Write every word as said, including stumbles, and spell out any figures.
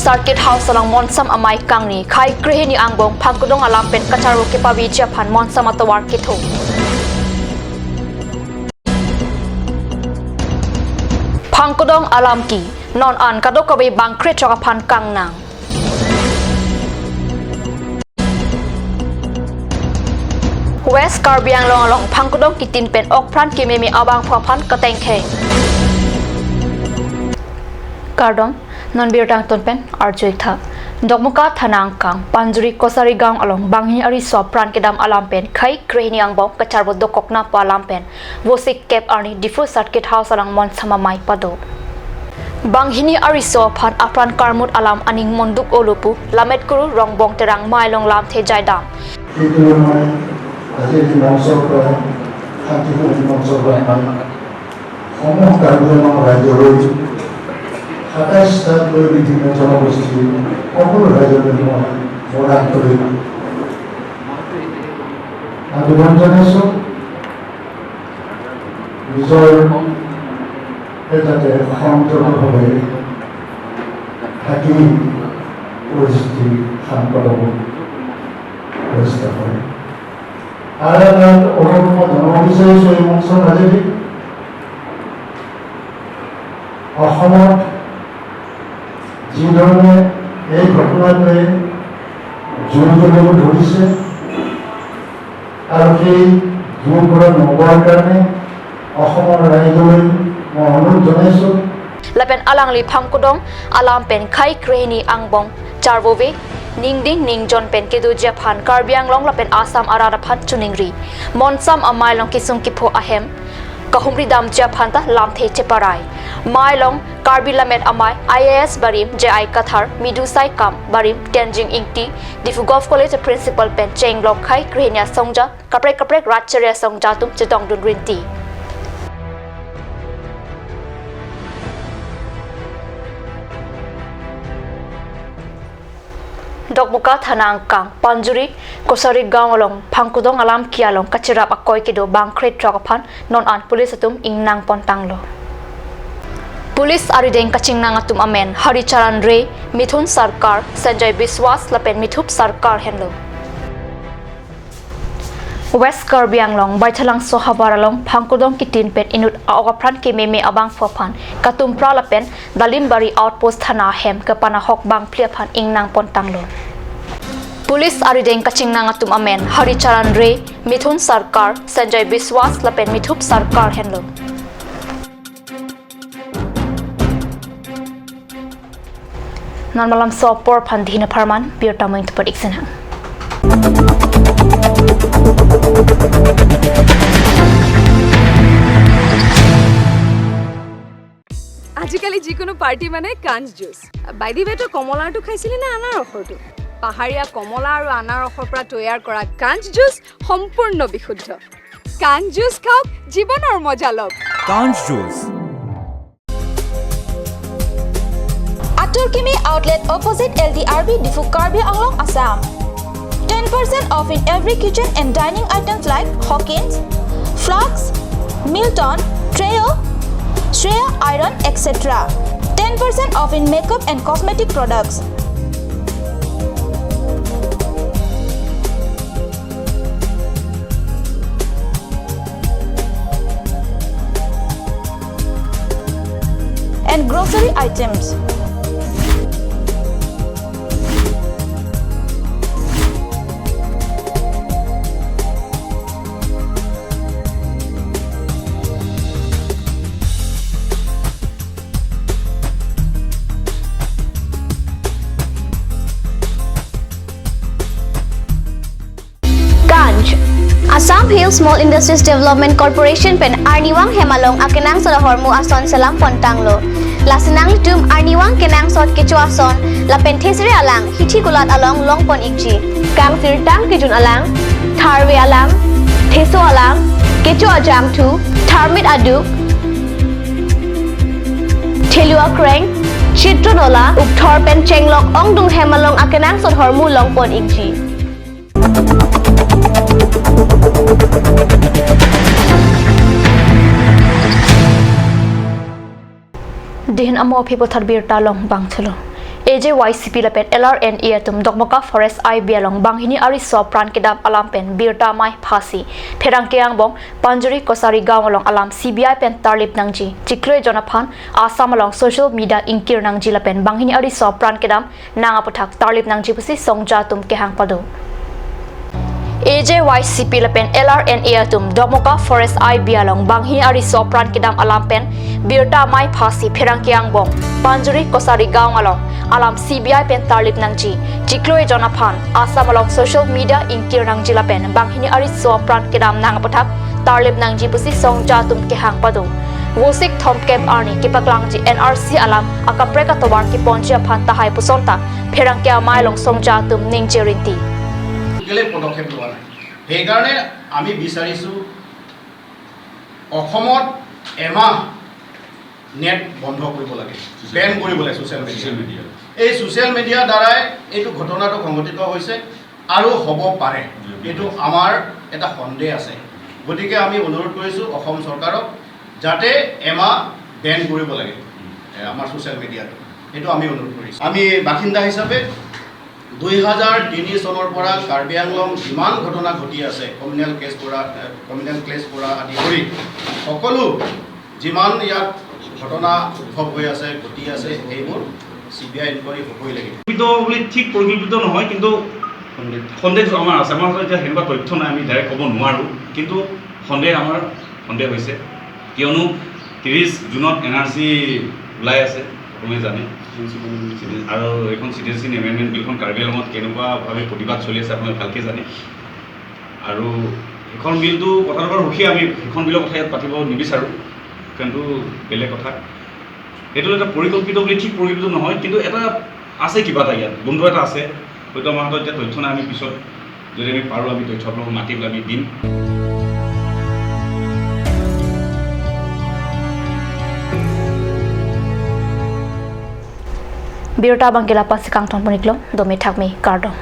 Circuit House along Monsam Amei kangni, khei krehini angbong Phangkudong alam pen kacharvo kepaveji aphan Monsam atovar ketho. Phangkudong alam ke non an kadokave bangkre throk aphan kangnang. West Karbi Anglong along Phangkudong kitin pen okpran kememe abangphu aphan katengkheng. Kardom, non birta angton pen arju-ik tha. Dokmoka thana angkang, Panjuri Kosari Gaon along banghini ariso apran kedam alam pen khei krehini angbong kacharvo dokok nangpo alam pen vosikep arni Diphu Circuit House along Monsam Amei pado. Banghini ariso aphan apran karmut alam aning monduk olo pu Lammet Kuru Rongbong Terang Mailong lamthe jaidam. এইটো মই আজি এই মঞ্চৰ পৰা, শান্তিপূৰ্ণ মঞ্চৰ পৰা মই সমগ্ৰ কাৰ্বি আংলং ৰাইজলৈ সাতাইছ তাৰিখলৈ বিভিন্ন জনগোষ্ঠীৰ সকলো ৰাইজলৈ মই মোৰ আন্তৰিক আবেদন জনাইছোঁ। নিজৰ যাতে সংযতভাৱে থাকি পৰিস্থিতি শান্ত হ'ব চেষ্টা কৰে। আৰু এটা অনুৰোধ মই জনাব বিচাৰিছোঁ এই মঞ্চৰ মাজেদি, অসমত যি ধৰণে এই ঘটনাটোৱে জুই জ্বলিব ধৰিছে আৰু সেই জুই পৰা নমাৰ কাৰণে অসমৰ ৰাইজলৈ মই অনুৰোধ জনাইছোঁ। Lapen alangli Phangkudong alam pen khei krehini angbong charvove ningding ningjon pen kedoji aphan Karbi Anglong lapen Assam arat aphan choningri. Monsam Amei along kesung kepho ahem kahumri damji aphan ta lamthe cheparai. Mailong Karbi Lammet Amei I A S barim J I Kathar, Midu Saikam barim Tenzing Ingti, Diphu Govt College Principal pen chenglok khei krehini asongja kaprek kaprek rat chiri asongja atum chetongdun rinti. Dokmoka thana angkang, Panjuri Kosari Gaon along Phangkudong alam ke along kacherap akoi kedo bangkre throk aphan non an police atum ingnang pontanglo. Police arideng kachingnang atum amen Haricharan Rey, Mithun Sarkar, Sanjay Biswas lapen Mithup Sarkar henlo. West Karbi Anglong Baithalangso havar along Phangkudong kitin pen inut a-ok apran kememe abangphu aphan Katumpra lapen Dalimbari Outpost thana ahem kepanahok bangphli aphan ingnang pontanglo. Police arideng kachingnang atum amen Haricharan Rey, Mithun Sarkar, Sanjay Biswas lapen Mithup Sarkar henlo. Non malam so apor aphan dihina pharman, birta mo ingtupot iksenang. আজিকালি যিকোনো পাৰ্টি মানে কাঞ্চ juice. By the ৱে, তই কমলাৰটো খাইছিলি নে আনাৰসৰটো? পাহাৰীয়া কমলা আৰু আনাৰসৰ পৰা তৈয়াৰ কৰা কাঞ্চ জুচ সম্পূৰ্ণ বিশুদ্ধ। কাঞ্চ জুচ খাওক, জীৱনৰ মজা লওক। কাঞ্চ juice. Atur Kimi Outlet, opposite L T R B, Diphu, Karbi Anglong, Assam. Ten percent off in every kitchen and dining items like Hawkins, flasks, Milton, Trio, Shreya Iron, et cetera. Ten percent off in makeup and cosmetic products. And grocery items. Kanj. Assam Hill Small Industries Development Corporation pen arnivang hem along akenangsot ahormu ason selam pontanglo. Lasi nanglitum arnivang kenangsot kecho ason lapen thesere alang hithi kulat along longpon ikji. Kangsirtang kejun alang, tharve alang, theso alang, kecho ajangthu, tharmit aduk, thelu akreng, chitronola, ukthor pen chenglok ongdung hem along akenangsot ahormu longpon ikji. Dihin amo aphi puthot birta long bangthulo. A J Y C P lapen L R N A atum Dokmoka Forest I B along banghini ariso apran kedam alam pen birta amei phasi pherangke angbong Panjuri Kosari Gaon along alam C B I pen tarlip nangji, chiklo ejon aphan Assam along social media ingkir nangji lapen banghini ariso apran kedam nang aputhak tarlip nangji pusi songja atum kehang pado. A J Y C P lapen L R N A atum Dokmoka Forest I B along banghini ariso apran kedam alam pen birta amei phasi pherangke angbong Panjuri Kosari Gaon along alam C B I pen tarlip nangji, chiklo ejon aphan Assam along social media ingkir nangji lapen banghini ariso apran kedam nang aputhak tarlip nangji pusi songja atum kehang pado. Vosik thomkep arni kepaklangji N R C alam akaprek atovar keponji aphan tahai pusonta pherangke amei along songja atum ningje rinti. কেলে পদক্ষেপ লোৱা নাই? সেইকাৰণে আমি বিচাৰিছোঁ অসমত এমাহ নেট বন্ধ কৰিব লাগে, বেন কৰিব লাগে ছ'চিয়েল মিডিয়া। Social media. এই ছ'চিয়েল মিডিয়াৰ দ্বাৰাই এইটো ঘটনাটো সংঘটিত হৈছে আৰু হ'ব পাৰে, এইটো আমাৰ এটা সন্দেহ আছে। গতিকে আমি অনুৰোধ কৰিছোঁ অসম চৰকাৰক যাতে এমাহ বেন কৰিব লাগে এ, আমাৰ ছ'চিয়েল মিডিয়াটো, সেইটো আমি অনুৰোধ কৰিছোঁ। আমি বাসিন্দা হিচাপে দুই হাজাৰ তিনি চনৰ পৰা কাৰ্বি আংলং যিমান ঘটনা ঘটি আছে, কমিউনেল কেছ পৰা, এ, কমিউনেল ক্লেছ পৰা আদি কৰি সকলো যিমান ইয়াত ঘটনা উদ্ভৱ হৈ আছে, ঘটি আছে, সেইবোৰ চি বি আই ইনকুৱাৰী হ'বই লাগিব। পৰিকল্পিত বুলি ঠিক পৰিকল্পিত নহয়, কিন্তু সন্দেহ আমাৰ আছে। আমাৰ হাতত এতিয়া সেনেকুৱা তথ্য নাই, আমি ডাইৰেক্ট ক'ব নোৱাৰোঁ, কিন্তু সন্দেহ আমাৰ সন্দেহ হৈছে। কিয়নো ত্ৰিছ জুনত এন আৰ চি ওলাই আছে, সকলোৱে জানে। আৰু এইখন চিটিজেনশ্বিপ এমেণ্ডমেণ্ট বিলখন কাৰ্বি আংলঙত কেনেকুৱাভাৱে প্ৰতিবাদ চলি আছে, আপোনালোকে ভালকৈ জানে। আৰু সেইখন বিলটো কথাটো বাৰু সুখী, আমি সেইখন বিলৰ কথা ইয়াত পাতিব নিবিচাৰোঁ, কিন্তু বেলেগ কথা। সেইটো এটা পৰিকল্পিত বুলি ঠিক পৰিকল্পিত নহয়, কিন্তু এটা আছে, কিবা এটা ইয়াত গোন্ধ এটা আছে। হয়তো আমাৰ হাতত এতিয়া তথ্য নাই, আমি পিছত যদি আমি পাৰোঁ আমি তথ্য আপোনালোকক মাতি পেলাই আমি দিম। Birta abang ke la-an si kangton pon-iklo, dome thakme, kardom.